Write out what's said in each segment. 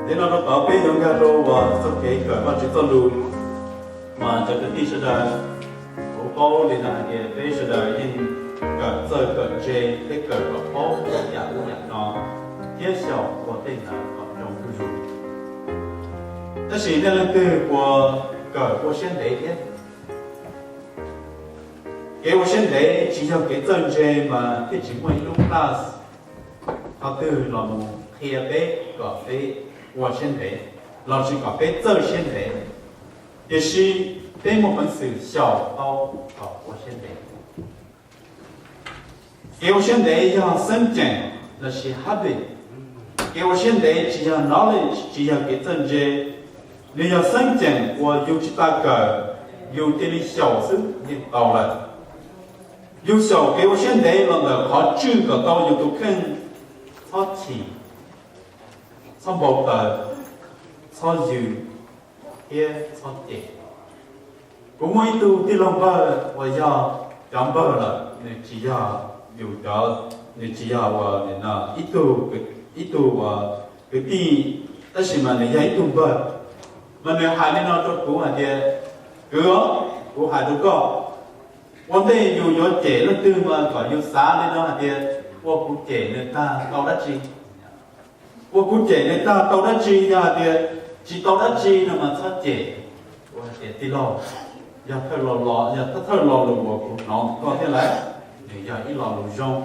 Ntej no rau tod peb yuav nkag rau uas txoj kev kawm Vajtswv txoj lus, mas cov kwv tij sawv daws, kuv paub li no hais tias peb sawv daws yeej kawm txawj kawm ntse thiab kawm kom paub txhua yam lub yam no, thiab xyaum ua tej ntawd kom zoo zuj zus. Tab sis nej leej twg puas kawm ua siab ntev thiab? Kev ua siab ntev tsis yog kev txawj ntse mas thiaj tsis muaj ib lub class qhov twg los mus qhia peb kom peb ua siab ntev, lossis kom peb txawj siab ntev. Tiam sis peb muaj peev xwm xyaum tau kom ua siab ntev. Kev ua siab ntev yog xeeb ceem lossis habit. Kev ua siab ntev tsis yog knowledge, tsis yog kev txawj ntse, nws yog xeeb ceem uas yus tsis tas kawm, yus cia li xyaum xwb yeej tau lawm. Yus xyaum kev ua siab ntev los ntawm qhov tswj kom tau yus tus kheej txhob chim, txhob npau taws, txhob yws, thiab txhob cem. Kuv muaj ib tug tij laug npawg uas yog cov npawg lawm, nws tsis yog yus cov, nws tsis yog uas ib tug, ib tug uas kwv tij, tab sis mas nws yog ib tug npawg. Mas nws hais li no rau kuv hais tias, kwv, kuv hais rau koj, ua ntej yus yuav cem leej twg mas kom yus xav li no hais tias, ua kuv cem nws tag tau dab tsi? Ua kuv cem nws tag tau dab tsi? Yog hais tias tsis tau dab tsi no mas txhob cem. Kuv hais tias, tij laug, yog thawj lo, yog thawj lo lus uas kuv hnov ntawm koj thiab lawm, nws yog ib lo lus zoo.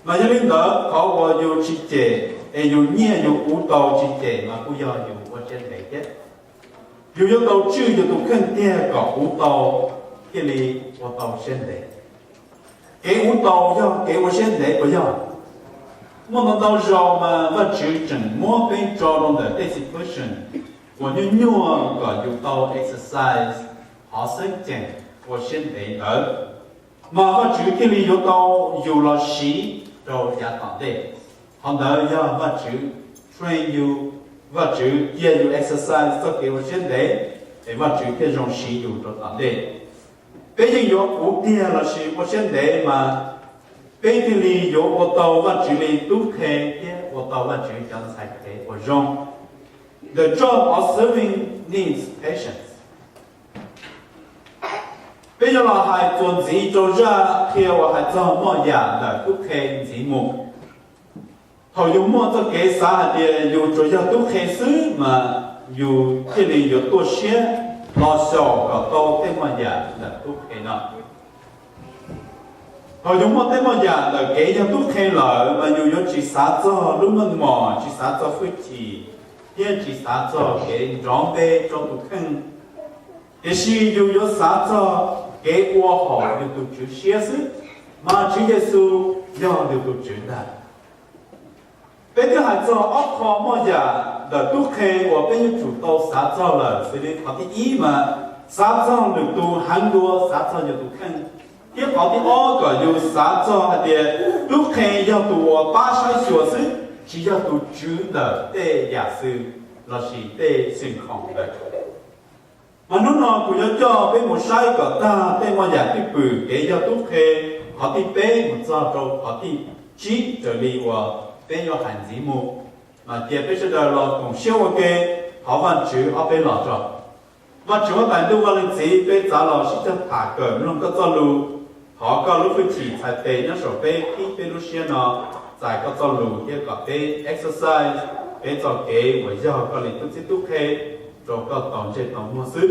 Mas yog li ntawd qhov uas yus tsis cem es yus nyiaj yus uv tau tsis cem mas kuj yog yus ua siab ntev thiab. Yus yuav tau tswj yus tus kheej tiag kom uv tau thiaj li ua tau siab ntev. Kev uv tau yog kev ua siab ntev puas yog? Muaj ntau ntau zaus mas Vajtswv tseem muab peb tso rau ntawm tej situation uas nyuaj nyuaj kom yus tau exercise qhov xeeb ceem ua siab ntev ntawd, mas Vajtswv thiaj li yuav tau yus los siv rau yav tom ntej. Qhov ntawd yog Vajtswv train yus, Vajtswv cia yus exercise txoj kev ua siab ntev, es Vajtswv thiaj zoo siv yus rau tom ntej. Peb yeej yuav uv tiag lossis ua siab ntev mas peb thiaj li yuav ua tau Vajtswv li tub qhe thiab ua tau Vajtswv cov ntxhais qhev uas zoo. The job of serving needs patience. Peb yuav los hais txuas ntxiv rau zaj qhia uas hais txog moj yam ntawm tub qhe ntxiv mus. Thaum yus muaj txoj kev xav hais tias yus tsuas yog tub qhe xwb mas yus thiaj li yuav tuaj siab los xyaum kom tau tej moj yam ntawm tub qhe no. Thaum yus muaj tej moj yam ntawm kev yog tub qhe lawm mas yus yuav tsis xav txog lub meej mom, tsis xav txog hwj chim, thiab tsis xav txog kev nrov npe rau tus kheej. Tiam sis yus yuav xav txog kev ua haum yus tus Tswv siab xwb, mas Tswv Yexus yog yus tus Tswv ntag. Peb twb hais txog ob qho moj yam ntawm tub qhe uas peb yuav tsum tau xav txog lawm, xws li qhov thib ib mas xav txog lwm tus heev dua xav txog yus tus kheej, thiab qhov thib ob kom yus xav txog hais tias tub qhe yog tus uas pab saib xyuas xwb, tsis yog tus tswv ntawm tej yam xws lossis tej xwm khoom ntawd. Mas hnub no kuv yuav coj peb mus saib kom tag tej moj yam twj pwm kev yog tub qhe, qhov thib peb mus txog rau qhov thib tsib raws li uas peb yuav hais ntxiv mus. Mas cia peb sawv daws los koom siab ua ke thov Vajtswv ob peb los tso. Vajtswv huab tais ntuj, Vaj Leej Txiv, peb txav los sib cog tham kawm mloog koj txoj lus. Thov koj lub hwj chim txhais tes nyob saum peb, qhib peb lub siab no txais koj txoj lus thiab kom peb exercise peb txoj kev uas yog koj li tub txib tub qhe rau koj tau ntsej tau muag xwb.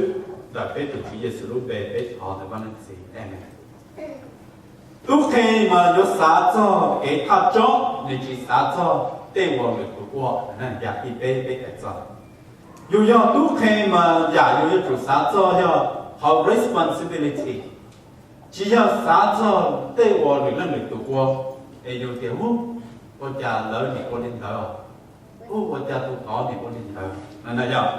Ntawm peb tus Tswv Yexus lub npe peb thov ntawm Vaj Leej Txiv, amees. Tub qhe mas yuav xav txog kev thaj tsob, nws tsis xav txog tej uas lwm tus ua. Yam thib peb peb hais txog, yus yog tub qhe mas yam yus yuav tsum xav txog yog qhov responsibility, tsis yog xav txog tej uas lwm leej lwm tus ua. Es yus tias, hu, ua cas lawv nim ua li ntawd, hu, ua cas tus tod nim ua li ntawd no yog.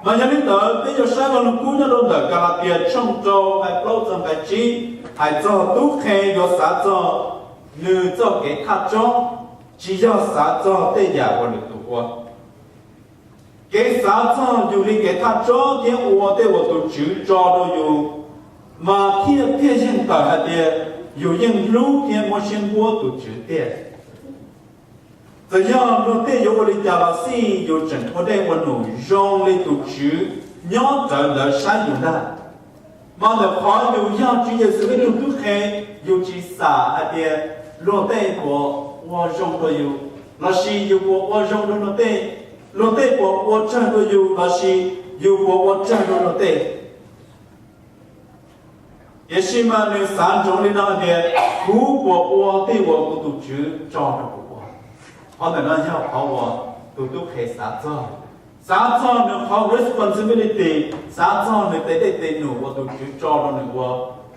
Mas yog li ntawd peb yuav saib Vaj Lug Kub nyob rau ntawm Kalatias tshooj rau nqai plaub txog nqai tsib hais txog tub qhe yuav xav txog nws txoj kev thaj tsob, tsis yog xav txog tej yam uas lwm tus ua. Kev xav txog yus li kev thaj tsob thiab ua tej uas tus Tswv tso rau yus, mas thiaj thiaj yeej tawm hais tias yus yeej hlub thiab muab siab npuab tus Tswv tiag. Txawm yog luag tej yuav ua li cas los xij, yus tseem ua dej ua num zoo li tus Tswv nyob rawv ntawd saib yus ntag. Mas ntawm qhov yus yog Tswv Yexus ib tug tub qhe, yus tsis xam hais tias luag tej puas ua zoo rau yus, lossis yus puas ua zoo rau luag tej, luag tej puas ua tsawg rau yus, lossis yus puas ua tsawg rau luag tej. Tiam sis mas nws xav ntsoov li no hais tias, kuv puas ua tej uas kuv tus Tswv tso rau kuv ua? Qhov ntawm no yog qhov uas tus tub qhe xav txog, xav txog nws qhov responsibility, xav txog nws tes dej tes num uas tus Tswv tso rau nws ua,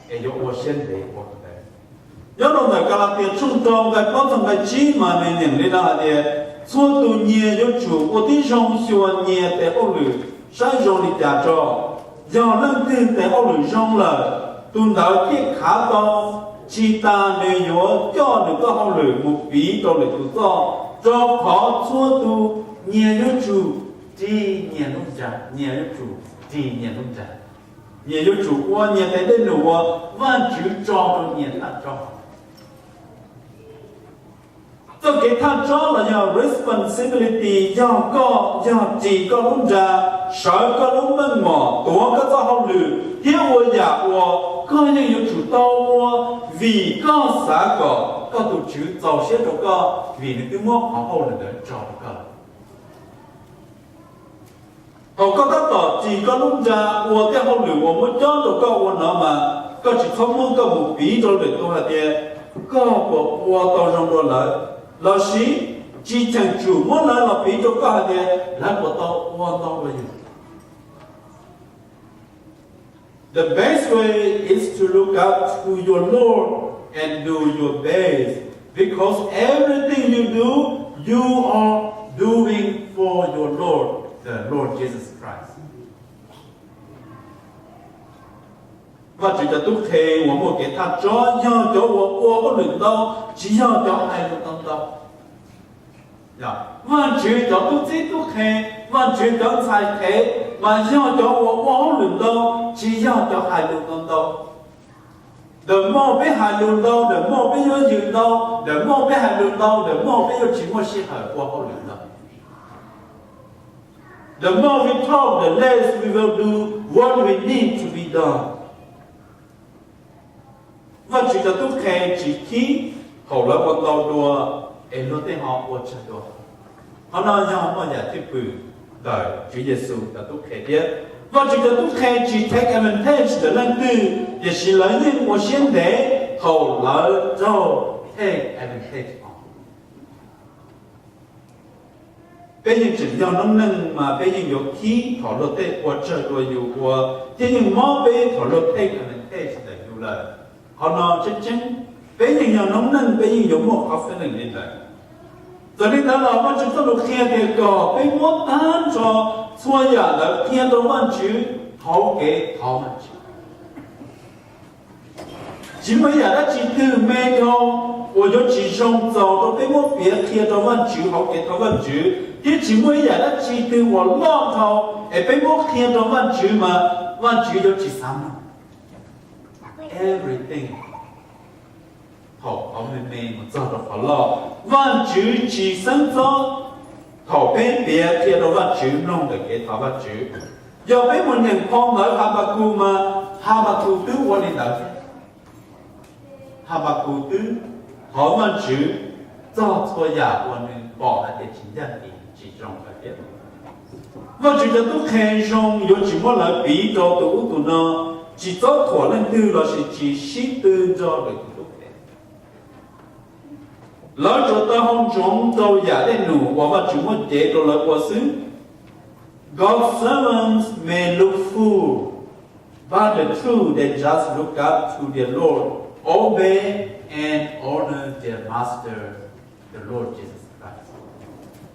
es yuav ua siab ntev ua ntawd. Nyob rau ntawm Kalatias tshooj rau nqai plaub txog nqai tsib mas nws nyeem li no hais tias, txhua tus nyias yuav tsum ua tib zoo xyuas nyias tes hauj lwm saib zoo li cas tso. Yog leej twg tes hauj lwm zoo lawm, tus ntawd thiaj khav tau, tsis tas nws yuav coj nws txoj hauj lwm mus piv rau lwm tus txoj, rau qhov txhua tus nyias yuav tsum ris nyias lub nra, nyias yuav tsum ris nyias lub nra. Nyias yuav tsum ua nyias tes dej num uas Vajtswv tso rau nyias thaj tsob. Txoj kev thaj tsob los yog responsibility yog koj, yog ris koj lub nra, sawv koj lub meej mom, tuav koj txoj hauj lwm thiab ua yam uas koj yeej yuav tsum tau ua, vim koj xav kom koj tus Tswv txaus siab rau koj, vim nws twb muab qhov hauj lwm ntawd tso rau koj. Thaum koj tab tom ris koj lub nra ua tej hauj lwm uas muab cob rau koj ua no mas, koj tsis txhob muab koj mus piv rau lwm tus hais tias koj puas ua tau zoo dua lawv, lossis tsis cheem tsum muab lawv los piv rau koj hais tias lawv puas tau ua ntau dua yus. The best way is to look up to your Lord and do your best, because everything you do, you are doing for your Lord, the Lord Jesus Christ. Vajtswv cov tub qhe uas muaj kev thaj tsob yog cov uas ua hauj lwm ntau, tsis yog cov hais lus ntau ntau. Vajtswv cov tub txib tub qhe, Vajtswv cov ntxhais qhev, mas yog cov uas ua hauj lwm ntau, tsis yog cov hais lus ntau ntau. The more peb hais lus ntau, the more peb yuav yws ntau, the more peb hais lus ntau, the more peb yuav tsis muaj sij hawm ua hauj lwm ntau. The more we talk, the less we will do what we need to be done. Vajtswv cov tub qhe tsis khib thaum lawv ua ntau dua es luag tej ho ua tsawg dua. Qhov no yog muaj yam cwj pwm ntawm Tswv Yexus cov tub qhe thiab. Vajtswv cov tub qhe tsis take advantage ntawm leej twg, tiam sis lawv yeej ua siab ntev thaum lawv raug take advantage. Peb yeej tseem yog noob neej mas peb yeej yuav khib thaum luag tej ua tsawg dua yus ua, thiab yeej mob peb thaum luag take advantage ntawm yus lawm. Qhov no tseeb tseeb, peb yeej yog noob neej peb yeej yuav muaj qhov feeling li ntawd. Txawm li ntawd los Vajtswv txoj lus qhia tias kom peb muab tag nrho txhua yam ntawd qhia rau Vajtswv hauv kev thov Vajtswv. Tsis muaj ib yam dab tsi twg me dhau uas yuav tsis zoo txaus rau peb muab piav qhia rau Vajtswv hauv kev thov Vajtswv, thiab tsis muaj ib yam dab tsi twg uas loj dhau es peb muab qhia rau Vajtswv mas Vajtswv yuav tsis xav mloog. Everything, thaum qhov me me mus txog rau qhov loj, Vajtswv tsis xeeb txob thaum peb piav qhia rau Vajtswv mloog ntawm kev thov Vajtswv. Yog peb mus nyeem phau ntawv Habakus mas Habakus twb ua li ntawd thiab. Habakus twb thov Vajtswv txog txhua yam uas nws pom hais tias tsis ncaj ncees tsis zoo lawm thiab. Vajtswv cov tub qhe zoo yuav tsis muab lawv piv rau tus ub tus no, tsis txob thuam leej twg lossis tsis sib tw nrog lwm tus tub qhe. Lawv tsuas tau hau ntsoov rau yam dej num uas Vajtswv muab cev rau lawv ua xwb. God's servants may look fool, but the true they just look up to their Lord, obey and honor their master, the Lord Jesus Christ.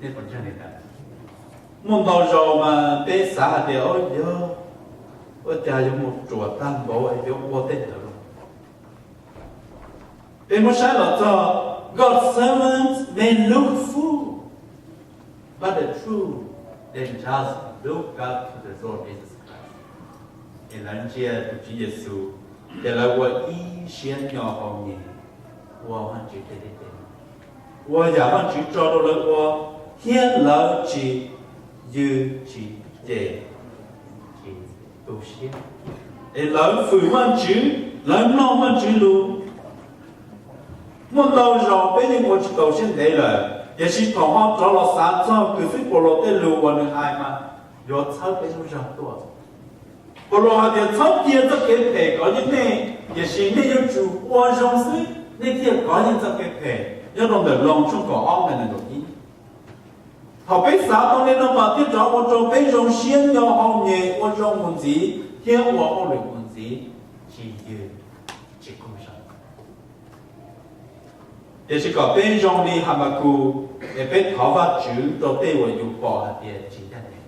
Nej puas ntseeg li ntawd? Muaj ntau zaus mas peb xav hais tias, o yog, ua cas yuav mus ruam tag npaum es yuav ua tej ntawd los? Peb muab saib los txog, God's servants may look fool, but the true they just look up to the Lord Jesus Christ. Es lawv ntsia tus Tswv Yexus, ces lawv ua ib siab nyo hau nyias ua Vajtswv tej dej tej num. ua yam Vajtswv tso rau lawv ua, thiab lawv tsis yws tsis cem tsis tu siab, es lawv fwm Vajtswv, lawv mloog Vajtswv lus. Muaj ntau zaus peb yeej ua tsis tau siab ntev lawm, tiam sis thaum ho rov los xav txog kws xib Paulus tej lus uas nws hais mas yuav txhawb peb lub zog tuaj. Paulus hais tias txhob cia txoj kev phem kov yeej nej, tiam sis nej yuav tsum ua zoo xwb nej thiaj kov yeej txoj kev phem, nyob rau ntawm Loos tshooj kaum ob nqe nees nkaum ib. Thaum peb xav tau li no mas thiaj rov ua rau peb zoo siab nco hau nyem ua zoo mus ntxiv thiab ua hauj lwm mus ntxiv, tsis yws tsis qaug zog. Tiam sis kom peb zoo li Habakus, es peb thov Vajtswv rau tej uas yus pom hais tias tsis ncaj ncees.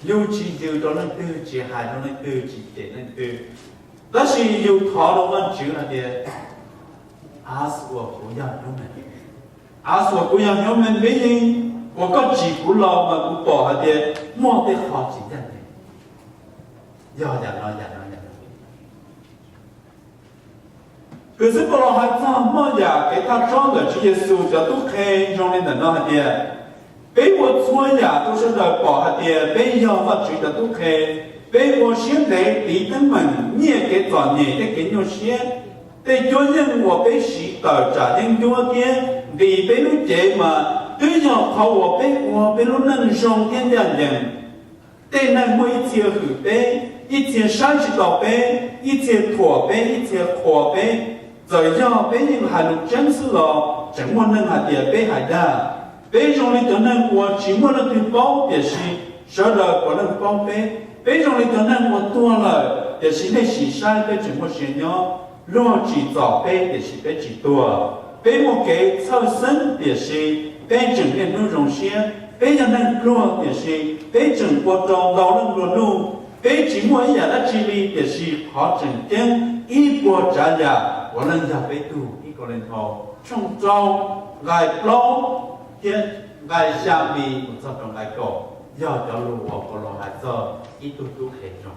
Yus tsis yws rau leej twg, tsis hais rau leej twg, tsis cem leej twg, tab sis yus thov rau Vajtswv hais tias, av uas kuv yog nyob me, av uas kuv yog nyob me me yeej, uas koj tsim kuv los mas kuv pom hais tias muaj tej qho tsis ncaj ncees. Yog yam no yam no yam no. Kws xib Paulus hais txog muaj yam kev thaj tsob ntawm Tswv Yexus cov tub qhe zoo li ntawm no hais tias, peb ua txhua yam rau sawv daws pom hais tias peb yog Vajtswv cov tub qhe. Peb ua siab ntev tiv teeb meem nyiaj kev txom nyem thiab kev nyuaj siab. Tej cuab yeej uas peb siv tawm tsam yeeb ncuab thiab ntis peb lub cev mas twb yog qhov uas peb ua peb lub neej zoo thiab ncaj ncees. Tej neeg muaj ib txhia hwm peb, ib txhia saib tsis taus peb, ib txhia thuam peb, ib txhia qhuas peb. Txawm yog peb yeej hais lus tseeb xwb los tseem muaj neeg hais tias peb hais dag. Peb zoo li cov neeg uas tsis muaj leej twg paub tiam sis sawv daws puav leej paub peb. Peb zoo li cov neeg uas tuag lawm tiam sis nej sim saib peb tseem muaj sia nyob. Luag tsim txom peb tiam sis peb tsis tuag. Peb muaj kev txhawj xeeb tiam sis peb tseem niaj hnub zoo siab. Peb yog neeg pluag tiam sis peb tseem ua rau ntau leej nplua nuj. Peb tsis muaj ib yam dab tsi li tiam sis qhov tseem ceeb ib puas tsav yam puav leej yog peb tug. Ib Kauleethaus tshooj rau nqai plaub thiab nqai xya li mus txog rau nqai kaum yog cov lus uas Paulus hais txog ib tug tub qhe zoo.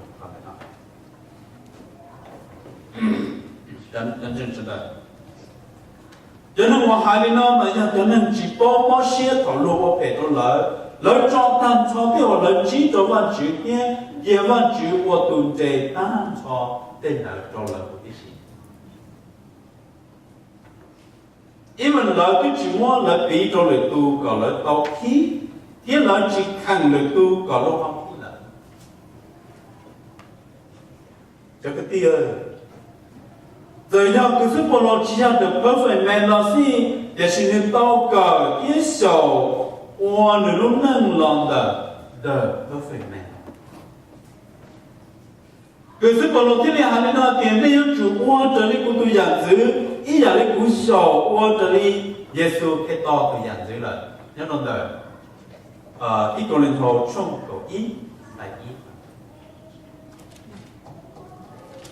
Cov neeg uas hais li no mas yog cov neeg tsis paub mob siab thaum luag ua phem rau lawv. Lawv tso tag nrho tej uas lawv ntsib rau Vajtswv thiab cia Vajtswv ua tus nres tag nrho tej ntawd rau lawv huv tib si. Ib mas lawv twb tsis muab lawv piv rau lwm tus kom lawv tau khib, thiab lawv tsis kheem lwm tus kom luag ho khib lawm. Cov kwv tij, txawm yog kws xib Paulus tsis yog the perfect man los xij, tiam sis nws tau kawm thiab xyaum ua nws lub neej los ntawm the perfect man. Kws xib Paulus thiaj li hais li no tias nej yuav tsum ua raws li kuv tus yam ntxwv ib yam li kuv xyaum ua raws li Yexus Khetos tus yam ntxwv lawm, nyob rau ntawm ib Kauleethaus tshooj kaum ib nqai ib.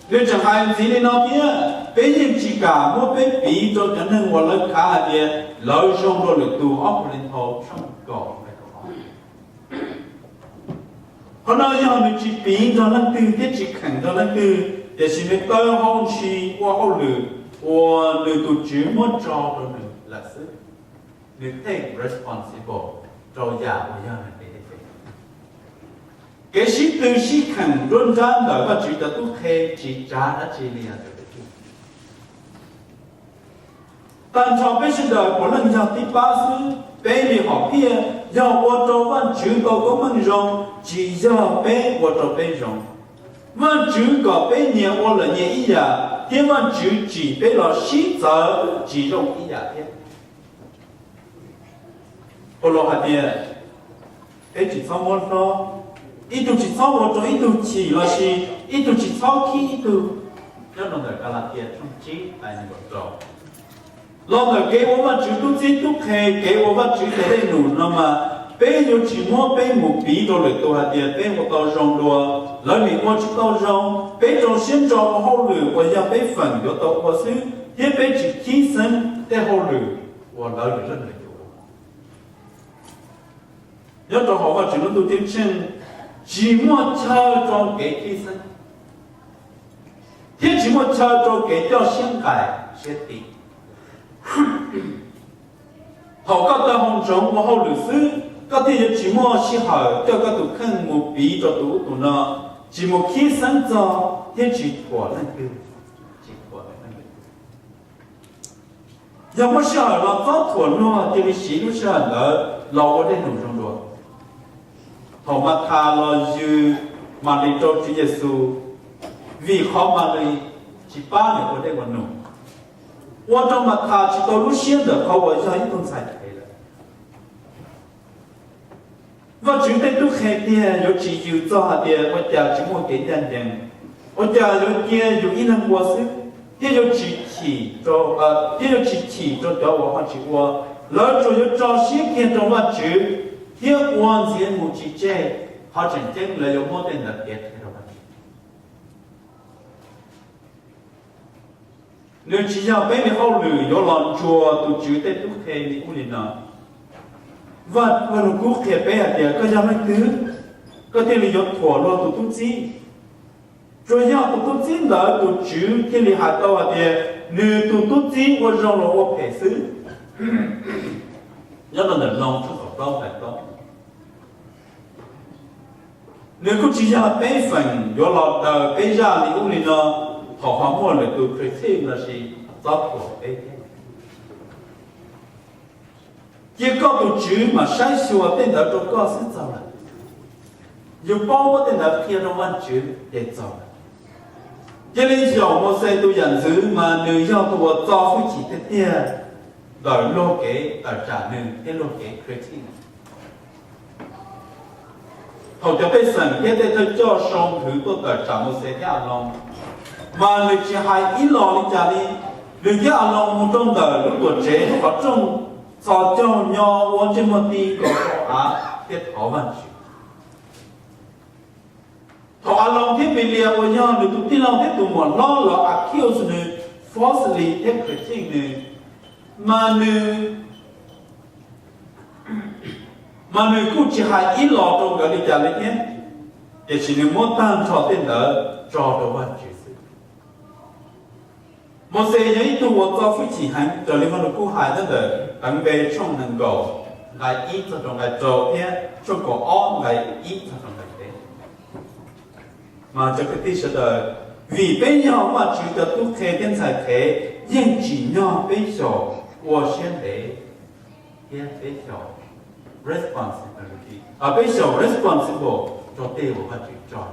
Nws tseem hais ntxiv li no thiab, peb yeej tsis kam muab peb piv rau cov neeg uas lawv khav hais tias lawv zoo dua lwm tus. Ob Kauleethaus tshooj kaum nqai kaum ob. Qhov no yog nws tsis piv nrog leej twg thiab tsis kheem nrog leej twg, tiam sis nws taw hau ntshis ua hauj lwm uas nws tus Tswv muab tso rau nws lawm xwb. Nws take responsible rau yam uas yog nws tej kev sib tw sib kheem nruab nrab ntawm Vajtswv cov tub qhe tsis tsav dab tsi li os. Tag nrho peb sawv daws puav leej yog tib pab xwb, peb li hom phiaj yog ua rau Vajtswv tau koob meej zoo, tsis yog peb ua rau peb zoo. Vajtswv kom peb nyias ua lawm nyias ib yam, thiab Vajtswv tsim peb los sib txawv tsis zoo ib yam thiab. Paulus hais tias, peb tsis txhob muab hlob, ib tug tsis txhob ua rau ib tug chim lossis ib tug tsis txhob khib ib tug. Nyob rau ntawm Kalatias tshooj tsib nqai nees nkaum rau. Los ntawm kev ua Vajtswv tub txib tub qhe, kev ua Vajtswv tes dej num no mas, peb yuav tsis muab peb mus piv rau lwm tus hais tias peb ua tau zoo dua, lawv nim ua tsis tau zoo. Peb rau siab ntso ua hauj lwm uas yog peb feem yuav tau ua xwb, thiab peb tsis khib xeeb tej hauj lwm uas lawv lwm leej lwm tus ua. Nyob rau hauv Vajtswv lub ntuj ceeb tsheej, tsis muaj chaw rau kev khib xeeb, thiab tsis muaj chaw rau kev coj siab nqaim siab tiv. Thaum koj tau hau ntsoov ua hauj lwm xwb, koj thiaj yuav tsis muaj sij hawm coj koj tus kheej mus piv rau tus ub tus no, tsis mus khib xeeb txog thiab tsis thuam leej twg, tsis thuam leej twg. Yog muaj sij hawm los txob thuam luag, cia li siv lub sij hawm ntawd los ua dej num zoo dua. Thaum Mathas los yws Malis rau Tswv Yexus, vim qhov Malis tsis pab nws ua dej ua num, ua rau Mathas tsis tau lub siab ntawm qhov uas yog ib tug ntxhais tes lawm. Vajtswv tej tub qhe tiag yuav tsis yws txog hais tias ua cas tsis muaj kev ncaj ncees, ua cas yuav cia yus ib leeg ua xwb, thiab yuav tsis chim rau, thiab yuav tsis chim rau cov uas ho tsis ua. Lawv tsuas yuav tso siab kiag rau Vajtswv thiab ua ntxiv mus tsis tseg. Qhov tseem ceeb lawv yuav muab tej ntawd piav qhia rau Vajtswv. Nws tsis yog peb li hauj lwm yuav los ntsuas tus Tswv tej tub qhe li ub li no. Vaj Lug Kub qhia peb hais tias koj yog leej twg, koj thiaj li yuav thuam luag tus tub txib. Tsuas yog tus tub txib ntawd tus tswv thiaj li hais tau hais tias nws tus tub txib ua zoo los ua phem xwb. Nyob rau ntawm Loos tshooj kaum plaub nqai plaub. Nws kuj tsis yog peb feem yuav los daws peb zaj li ub li no thaum ho muaj lwm tus critique lossis txob thuam peb thiab. Cia koj tus Tswv mam saib xyuas tej ntawd rau koj xwb txaus lawm. Yus paub muab tej ntawd qhia rau Vajtswv ces txaus lawm. Cia li xyaum Mauxes tus yam ntxwv mas nws yog tus uas txo hwj chim tiag tiag ntawm luag kev tawm tsam nws thiab luag kev critique nws. Thaum cov pej xeem thiab tej thawj coj sau nthwv tuaj tawm tsam Mauxes thiab Aloos, mas nws tsis hais ib los li cas li. Nws thiab Aloos mus rau ntawm lub tuam tsev lub qhov rooj, txhos caug nyo ua ntsej muag ti nkaus rau av thiab thov Vajtswv. Thaum Aloos thiab Npis Lias uas yog nws tus tij laug thiab tus muam hlob los accuse nws falsely thiab critique nws, mas nws, mas nws kuj tsis hais ib los rau nkawd li cas li thiab, tiam sis nws muab tag nrho tej ntawd tso rau Vajtswv xwb. Mauxes yog ib tug uas txo hwj chim heev raws li Vaj Lug Kub hais nyob ntawm Teev Npe tshooj nees nkaum nqai ib txog rau nqai rau thiab tshooj kaum ob nqai ib txog rau nqai peb. Mas cov kwv tij sawv daws, vim peb yog Vajtswv cov tub qhe thiab ntxhais qhev, yeej tsim nyog peb xyaum ua siab ntev thiab peb xyaum responsibility, peb xyaum responsible rau tej uas Vajtswv tso.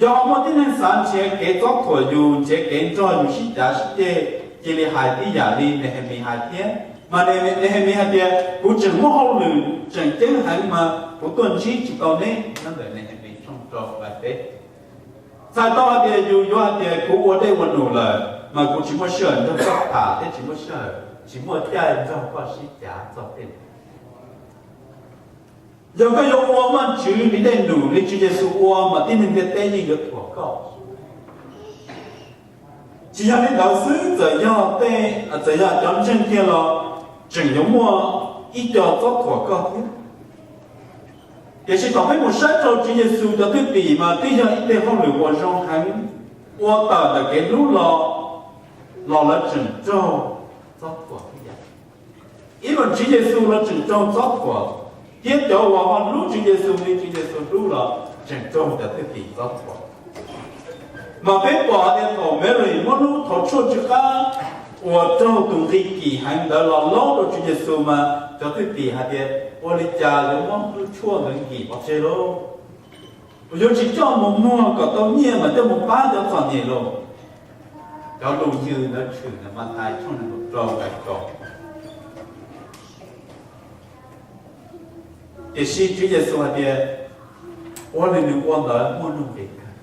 Yog ho muaj tib neeg xav nrhiav kev txob thuam yus, nrhiav kev nrog yus sib cav sib ceg, cia li hais tib yam li Nehemis hais thiab. Mas Nehemis hais tias, kuv tseem muaj hauj lwm tseem ceeb heev mas kuv tuaj ntsib tsis tau neb, nyob ntawm Nehemis tshooj rau nqai peb. Txhais tau hais tias yus yuav hais tias kuv ua dej ua num lawm mas kuv tsis muaj sij hawm nrog koj tham thiab tsis muaj sij hawm, tsis muaj caij nrog koj sib cav txog tej. Yog koj yuav ua Vajtswv li dej num li Tswv Yexus ua mas tib neeg ntiaj teb yeej yuav thuam koj. Tsis yog li ntawd xwb, txawm yog tej, txawm yog cov ntseeg kiag los tseem yuav muaj ib co txob thuam koj thiab. Tiam sis thaum peb mus saib rau Tswv Yexus cov thwj tim mas twb yog ib teg hauj lwm uas zoo heev, ua tawm ntawm kev hlub los, los lawv tseem raug txob thuam ib yam. Ib los Tswv Yexus los tseem raug txob thuam, thiab cov uas ho hlub Tswv Yexus li Tswv Yexus hlub los tseem raug cov thwj tim txob thuam. Mas peb pom tias thaum Mary muab lub thauv tshuaj tsw qab uas raug tus nqi kim heev ntawd los laub rau Tswv Yexus mas cov thwj tim hais tias, ua li cas yuav muab lub tshuaj ntawd nkim pov tseg lauj? Yuav tsis coj mus muag kom tau nyiaj mas coj mus pab cov txom nyem lauj. Cov lus ywg ntawd tshwm ntawm Mathais tshooj nees nkaum rau nqai kaum. Tiam sis Tswv Yexus hais tias, ua li nws ua ntawd muaj nuj nqis kawg.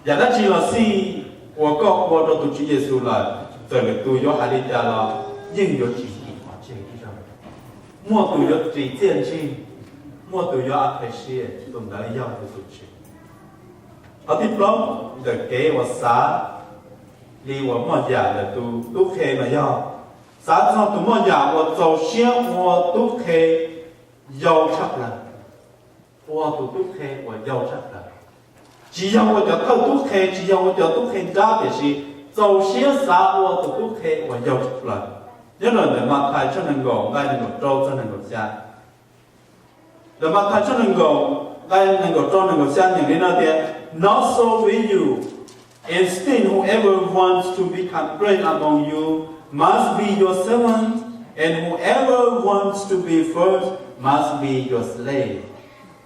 Yam dab tsi los xij uas koj ua rau tus Tswv Yexus lawm, txawm lwm tus yuav hais li cas los yeej yuav tsis nkim pov tseg ib zaug. Muaj tus yuav ris txiaj ntsig, muaj tus yuav appreciate, tus ntawd yog tus Tswv. Qhov thib plaub ntawm kev uas xav li uas moj yam ntawm tus tub qhe mas yog xav txog tus moj yam uas txaus siab ua tub qhe yau tshaj plaws. Ua tus tub qhe uas yau tshaj plaws, tsis yog ua cov thawj tub qhe, tsis yog ua cov tub qhe nrab, tiam sis txaus siab xav ua tus tub qhe uas yog tshaj plaws. Nyob rau ntawm Mathais tshooj nees nkaum nqai nees nkaum rau txog nees nkaum xya. Ntawm Mathais tshooj nees nkaum nqai nees nkaum rau nees nkaum xya nyeem li no tias, Not so with you. Instead, whoever wants to become great among you must be your servant, and whoever wants to be first must be your slave.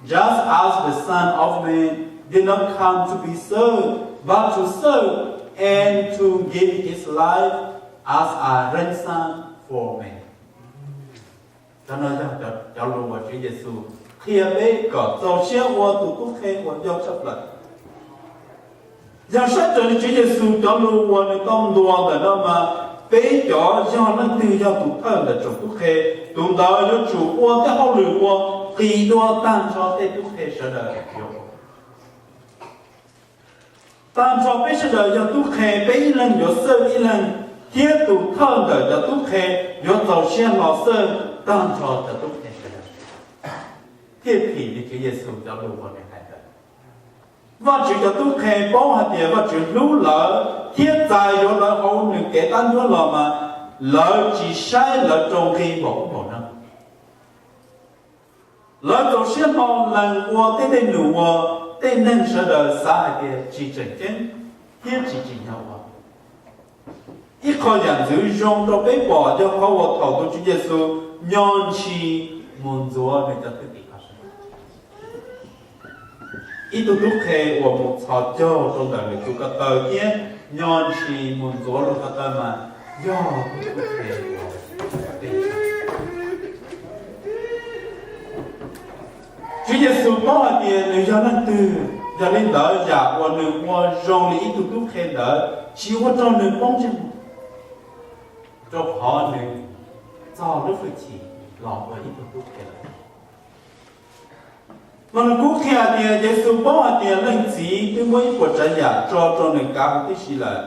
Just as the Son of Man did not come to be served, but to serve, and to give his life as a ransom for many. Cov no yog cov lus uas Tswv Yexus qhia peb kom txaus siab ua tus tub qhe uas yog tshaj plaws. Yog saib raws li Tswv Yexus cov lus uas nws tau ntuas ntawm no mas, peb cov yog leej twg yog tus thawj ntawm tsoom tub qhe, tus ntawd yuav tsum ua tej hauj lwm uas qis dua tag nrho tej tub qhe sawv daws. Tag nrho peb sawv daws yog tub qhe, peb ib leeg yuav xawj ib leeg, thiab tus thawj ntawm cov tub qhe yuav txaus siab hlo xawj tag nrho cov tub qhe sawv daws. Thiaj phim li Tswv Yexus cov lus uas nws hais ntawd. Vajtswv cov tub qhe paub hais tias Vajtswv hlub lawv thiab txais yuav lawv hauv nws kev tab ncuab los mas, lawv tsis saib lawv rau nqi npaum ub npaum no. Lawv txaus siab hlo lees ua tej dej num uas tej neeg sawv daws xav hais tias tsis tseem ceeb thiab tsis tsim nyog ua. Ib qho yam ntxwv zoo rau peb pom yog qhov uas thaum tus Tswv Yexus nyo ntshis mus ntxuav nws cov thwj tim, ib tug tub qhe uas mus txhos caug rau ntawm nws tus ko taw thiab nyo ntshis mus ntxuav luag ko taw mas yog tus tub qhe uas Tswv Yexus paub hais tias nws yog leej twg, yog li ntawd yam uas nws ua zoo li ib tug tub qhe ntawd tsis ua rau nws poob ntsej muag, rau qhov nws txog lub hwj chim los ua ib tug tub qhe lawm. Mas nws kuj qhia hais tias Yexus paub hais tias leej txiv twb muab ib puas tsav yam tso rau nws kav huv tib si lawm.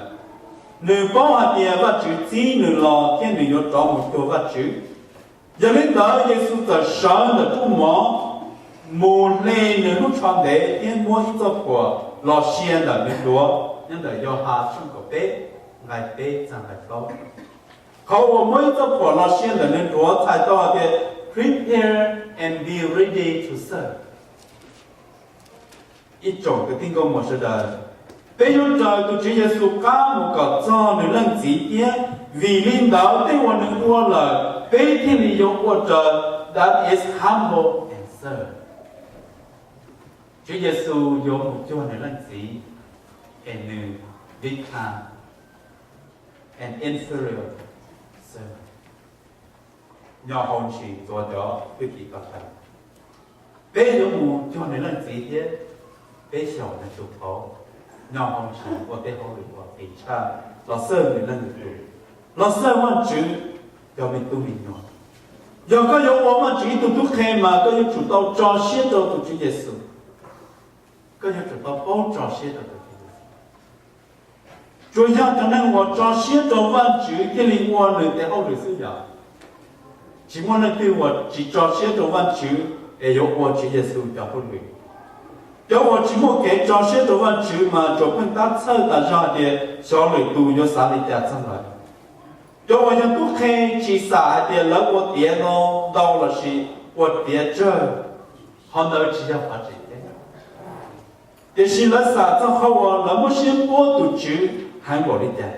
Nws paub hais tias Vajtswv txib nws los thiab nws yuav rov mus cuag Vajtswv. Yog li ntawd Yexus txawm sawv ntawm rooj mov mus hle nws lub tsho ntev thiab muab ib txoj phuam los sia ntawm nws duav, nyob ntawm Yauhas tshooj kaum peb nqai peb txog nqai plaub. Qhov uas muab ib txoj phuam los sia ntawm nws duav txhais tau hais tias prepare and be ready to serve. Ib tsoom kwv tij nkauj muam sawv daws, peb yuav raws tus Tswv Yexus qab mus kom txog nws leej txiv thiab vim li ntawd tej uas nws ua lawm peb thiaj li yuav ua raws. That is humble and serve. Tswv Yexus yuav mus cuag nws leej txiv, es nws become an inferior servant, nyo hau ntshis ntxuav cov thwj tim ko taw. Peb yuav mus cuag nws leej txiv thiab peb xyaum nws tus qauv, nyo hau ntshis ua tej hauj lwm uas qis tshaj los xawj nws leej lwm tus, los xawj Vajtswv cov me tub me nyuam. Yog koj yuav ua Vajtswv ib tug tub qhe mas koj yuav tsum tau tso siab rau tus Tswv Yexus. Koj yuav tsum tau paub tso siab rau tus Tswv Yexus. Tsuas yog cov neeg uas tso siab rau Vajtswv thiaj li ua nws tes hauj lwm xwb yom. Tsis muaj leej twg uas tsis tso siab rau Vajtswv es yuav ua Tswv Yexus cov hauj lwm. Cov uas tsis muaj kev tso siab rau Vajtswv mas tsuas pheej tab txhawj tas zog hais tias xyov lwm tus yuav xav li cas txog lawv. Cov uas yog tub qhe tsis xam hais tias lawv ua tiav no ntau lossis ua tiav tsawg, qhov ntawd tsis yog qhov tseem ceeb. Tiam sis lawv xam txog qhov uas lawv muab siab npuab tus Tswv heev npaum li cas.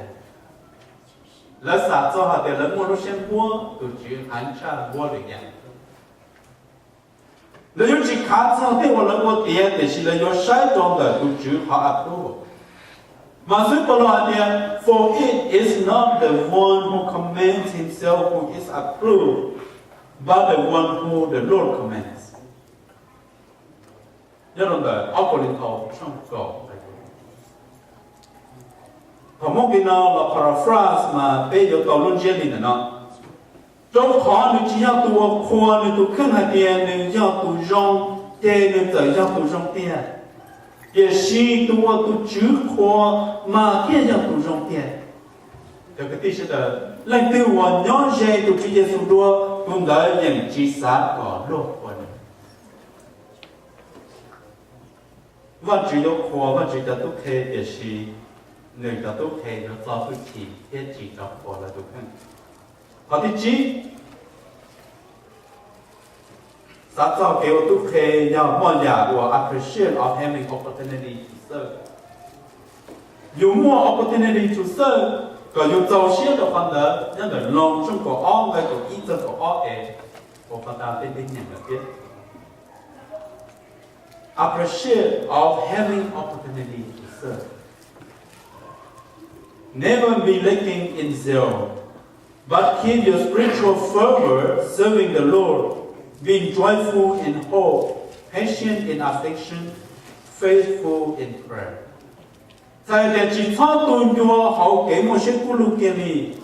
Lawv xam txog hais tias lawv muaj lub siab npuab tus Tswv heev tshaj npuab lwm yam. Lawv yuav tsis khav txog tej uas lawv ua tiav, tiam sis lawv yuav saib rau ntawm tus Tswv qhov approve. Mas xib hwb Paulus hais tias, For it is not the one who commends himself who is approved, but the one who the Lord commends. Nyob rau ntawm ob Kauleethaus tshooj kaum, thaum muab kev no los paraphrase mas peb yuav tau lub ntsiab li ntawm no: Rau qhov nws tsis yog tus uas qhuas nws tus kheej hais tias nws yog tus zoo, ces nws txawm yog tus zoo tiag. Tiam sis tus uas tus Tswv qhuas mas thiaj yog tus zoo tiag. Cov kwv tij sawv daws, leej twg uas nyob ze tus Tswv Yexus dua, tus ntawd yeej tsis xav kom luag qhuas nws. Vajtswv yuav qhuas Vajtswv cov tub qhe, tiam sis nws cov tub qhe yuav txo hwj chim thiab tsis rov qhuas lawv tus kheej. Qhov thib tsib, xav txog kev ua tub qhe yog muaj yam uas appreciate of having opportunity to serve. Yus muaj opportunity to serve, kom yus txaus siab rau qhov ntawd. Nyob ntawm Loos tshooj kaum ob nqe kaum ib txog kaum ob es, ua pov tas tej peb nyeem lawm thiab. Appreciate of having opportunity to serve. Never be lacking in zeal, but keep your spiritual fervor, serving the Lord, being joyful in hope, patient in affliction, faithful in prayer. Txhais tias tsis txhob tu ncua hauv kev muaj siab kub lug kiag li,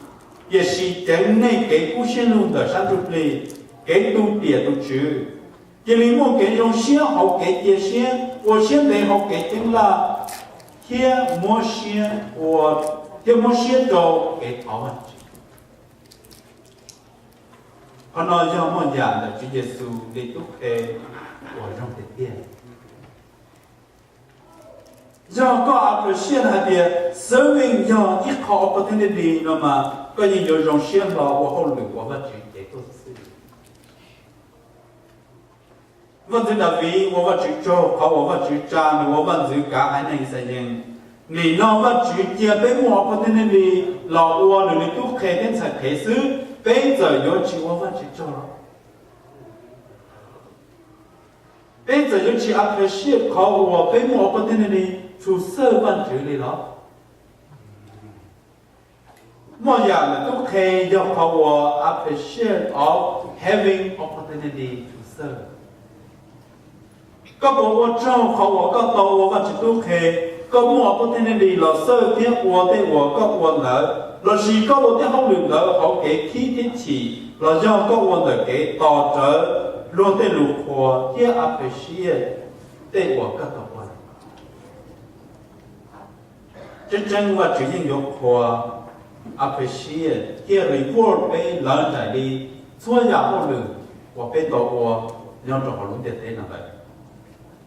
tiam sis ceev nej kev kub siab lug ntawm sab ntsuj plig, kev tu tiam tus Tswv. Cia li muaj kev zoo siab hauv kev cia siab, ua siab ntev hauv kev ceeb laj, thiab muab siab ua, thiab muab siab rau kev thov Vajtswv. Qhov no yog muaj yam ntawm Tswv Yexus li tub qhe uas zoo tiag tiag. Yog koj appreciate hais tias serving yog ib qho opportunity no mas koj yeej yuav zoo siab hlo ua hauj lwm uas Vajtswv cev tuaj xwb. Vaj ntxwv Daviv ua Vajtswv tsaug qhov uas Vajtswv tsa nws ua vaj ntxwv kav haiv neeg Xayees. Nim no Vajtswv cia peb muaj opportunity los ua nws li tub qhe thiab ntxhais qhev xwb, peb txawm yuav tsis ua Vajtswv tsaug los? Peb txawm yuav tsis appreciate qhov uas peb muaj opportunity to serve Vajtswv li los? Muaj yam ntawm tub qhe yog qhov uas appreciate of having opportunity to serve. Koj puas ua tsaug qhov uas koj tau ua Vajtswv tub qhe, koj muaj opportunity los serve thiab ua tej uas koj ua ntawd, lossis koj ua tej hauj lwm ntawd hauv kev khib thiab chim, los yog koj ua ntawm kev tos rawv luag tej lus qhuas thiab appreciate tej uas koj tau ua? Tseeb tseeb Vajtswv yeej yuav qhuas, appreciate thiab reward peb lawv nraim li txhua yam hauj lwm uas peb tau ua nyob rau hauv lub ntiaj teb no lawm.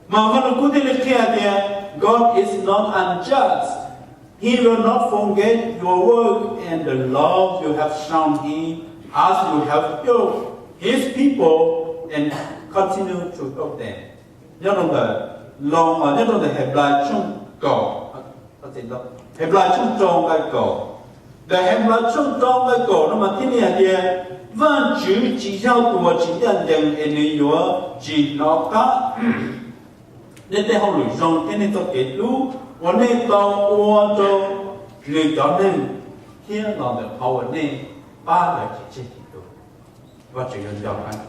Mas Vaj Lug Kub thiaj li qhia tias, God is not unjust. He will not forget your work and the love you have shown him as you have helped his people and continue to help them. Nyob rau ntawm Loos, nyob rau ntawm Henplais tshooj kaum, Henplais tshooj rau nqe kaum. Ntawm Henplais tshooj rau nqe kaum no mas thiaj li hais tias Vajtswv tsis yog tus uas tsis ncaj ncees es nws yuav tsis hnov qab nej tej hauj lwm zoo thiab nej txoj kev hlub uas nej tau ua rau nws cov neeg thiab los ntawm qhov uas nej pab lawv tsis tseg tsis tu. Vajtswv yuav nco qab.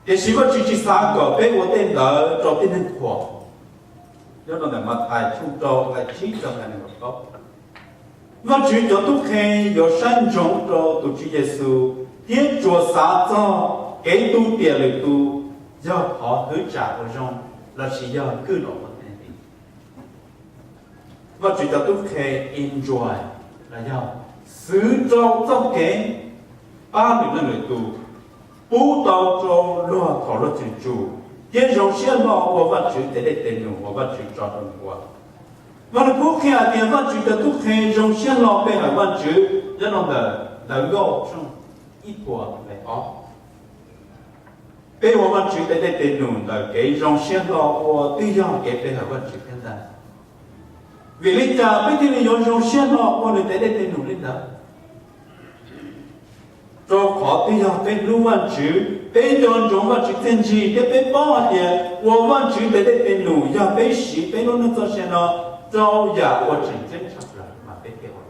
Tiam sis Vajtswv tsis xav kom peb ua tej ntawd rau tib neeg qhuas. Nyob rau ntawm Mathais tshooj rau nqe tsib txog nqe nees nkaum plaub, Vajtswv cov tub qhe yuav saib ntsoov rau tus Tswv Yexus thiab tsuas xav txog kev tu tiam lwm tus yog qhov hwv tsam uas zoo lossis yog kwj los ua neeg li. Vajtswv cov tub qhe enjoy los yog xwv rau txoj kev pab lwm leej lwm tus, pub tau rau luag thaum luag tseem tsum, thiab zoo siab hlo ua Vajtswv tes dej tes num uas Vajtswv tso rau nws ua. Vaj Lug Kub qhia hais tias Vajtswv cov tub qhe zoo siab hlo pe hawm Vajtswv nyob rau ntawm Ntawv Nkauj tshooj ib puas nqe ob. Peb ua Vajtswv tes dej tes num ntawm kev zoo siab hlo ua twb yog kev pe hawm Vajtswv thiab ntag. Vim li cas peb thiaj li yuav zoo siab hlo ua nws tes dej tes num li ntawd? Rau qhov twb yog peb hlub Vajtswv, peb nco ntsoov Vajtswv txiaj ntsig thiab peb paub hais tias ua Vajtswv tes dej tes num yog peb siv peb lub neej txoj sia no rau yam uas tseem ceeb tshaj plaws mas peb thiaj ua.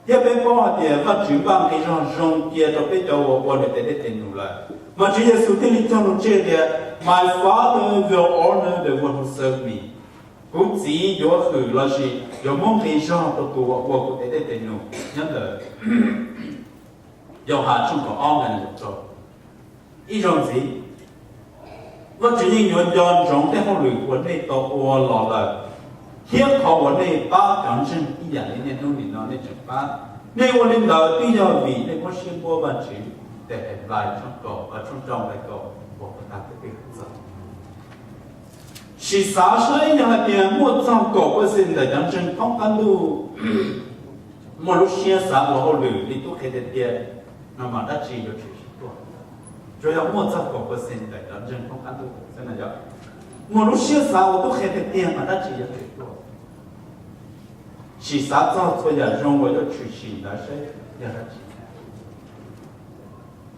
Thiab peb paub hais tias Vajtswv npaj nqi zog zoo cia rau peb cov uas ua nws tes dej tes num lawm, mas Tswv Yexus thiaj li cog lus tseg tias, My Father will honor the one who serve me. Kuv Txiv yuav hwm lossis yuav muab nqi zog rau tus uas ua kuv tes dej tes num. Nyob ntawm Yauhas tshooj kaum ob nqe nees nkaum rau. Ib zaug ntxiv, Vajtswv yeej yuav nco ntsoov tej hauj lwm uas nej tau ua los lawm, thiab qhov uas nej pab cov ntseeg ib yam li niaj hnub nim no nej tseem pab. Nej ua li ntawd twb yog vim nej muab siab npuab Vajtswv. Tes Henplais tshooj kaum, tshooj rau nqe kaum uas puag ta peb twb txog. Sim xav saib yog hais tias muaj txog kaum percent ntawm cov ntseeg thoob qab ntuj muaj lub siab xav ua hauj lwm li tub qhe tiag tiag no mas dab tsi yuav tshwm sim tuaj? Tsuas yog muaj txog kaum percent ntawm cov ntseeg thoob qab ntuj xwb no yog muaj lub siab xav ua tub qhe tiag tiag mas dab tsi yuav tshwm tuaj? Sim xav txog txhua yam zoo uas yuav tshwm sim ntawd saib yog dab tsi.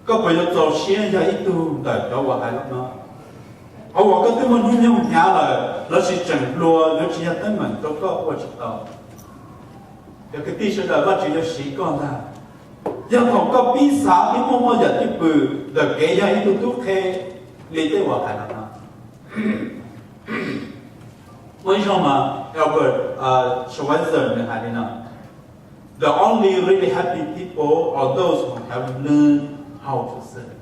Koj puas yuav txaus siab yog ib tug ntawm cov uas hais los no? Qhov uas koj twb muaj hnub nyoog hnyav lawm lossis tseem hluas yuav tsis yog teeb meem rau koj ua tsis tau. Cov kwv tij sawv daws, Vajtswv yuav siv koj ntag. Yog thaum koj pib xav pib muaj muaj yam cwj pwm ntawm kev yog ib tug tub qhe li tej uas hais los no. Muaj ib zaug mas Albert Schweitzer nws hais li no: The only really happy people are those who have learned how to serve.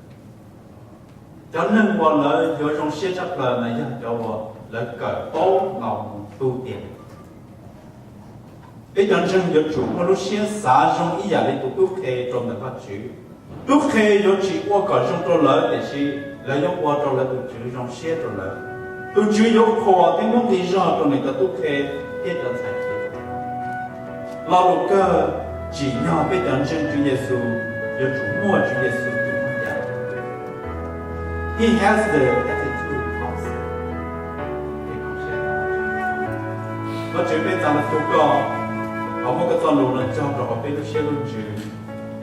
Cov neeg uas lawv yuav zoo siab tshaj plaws mas yog cov uas lawv kawm paub los mus tu tiag. Peb cov ntseeg yuav tsum muaj lub siab xav zoo ib yam li tus tub qhe rau ntawm Vajtswv. Tub qhe yuav tsis ua kom zoo rau lawv, tiam sis lawv yuav ua rau lawv tus tswv zoo siab rau lawv. Tus tswv yuav qhuas thiab muab nqi zog rau nws cov tub qhe thiab cov ntxhais qhe. Lo lus kawg tsim nyog peb cov ntseeg Tswv Yexus yuav tsum muaj Tswv Yexus tus muaj yam. He has the attitude of servant. Vajtswv, peb txav no tu koj, thov muab koj txoj lus no cog rau hauv peb lub siab lub ntsws,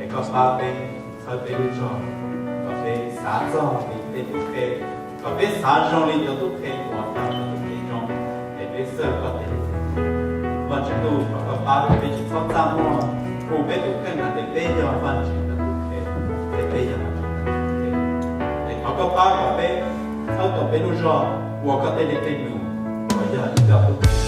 es koj pab peb txhawb peb lub zog, kom peb xav txog li tej tub qhe, kom peb xav zoo li cov tub qhe uas tau cov tub qhe zoo, es peb xwb koj tes. Vajtswv ntuj, thov koj pab kom peb tsis txhob txaj muag hu peb tus kheej hais tias peb yog Vajtswv cov tub qhe, es peb yog Vajtswv cov tub qhe. Es thov koj pab kom peb txhawb tau peb lub zog ua koj tej li tej num uas yog ib co tub qhe.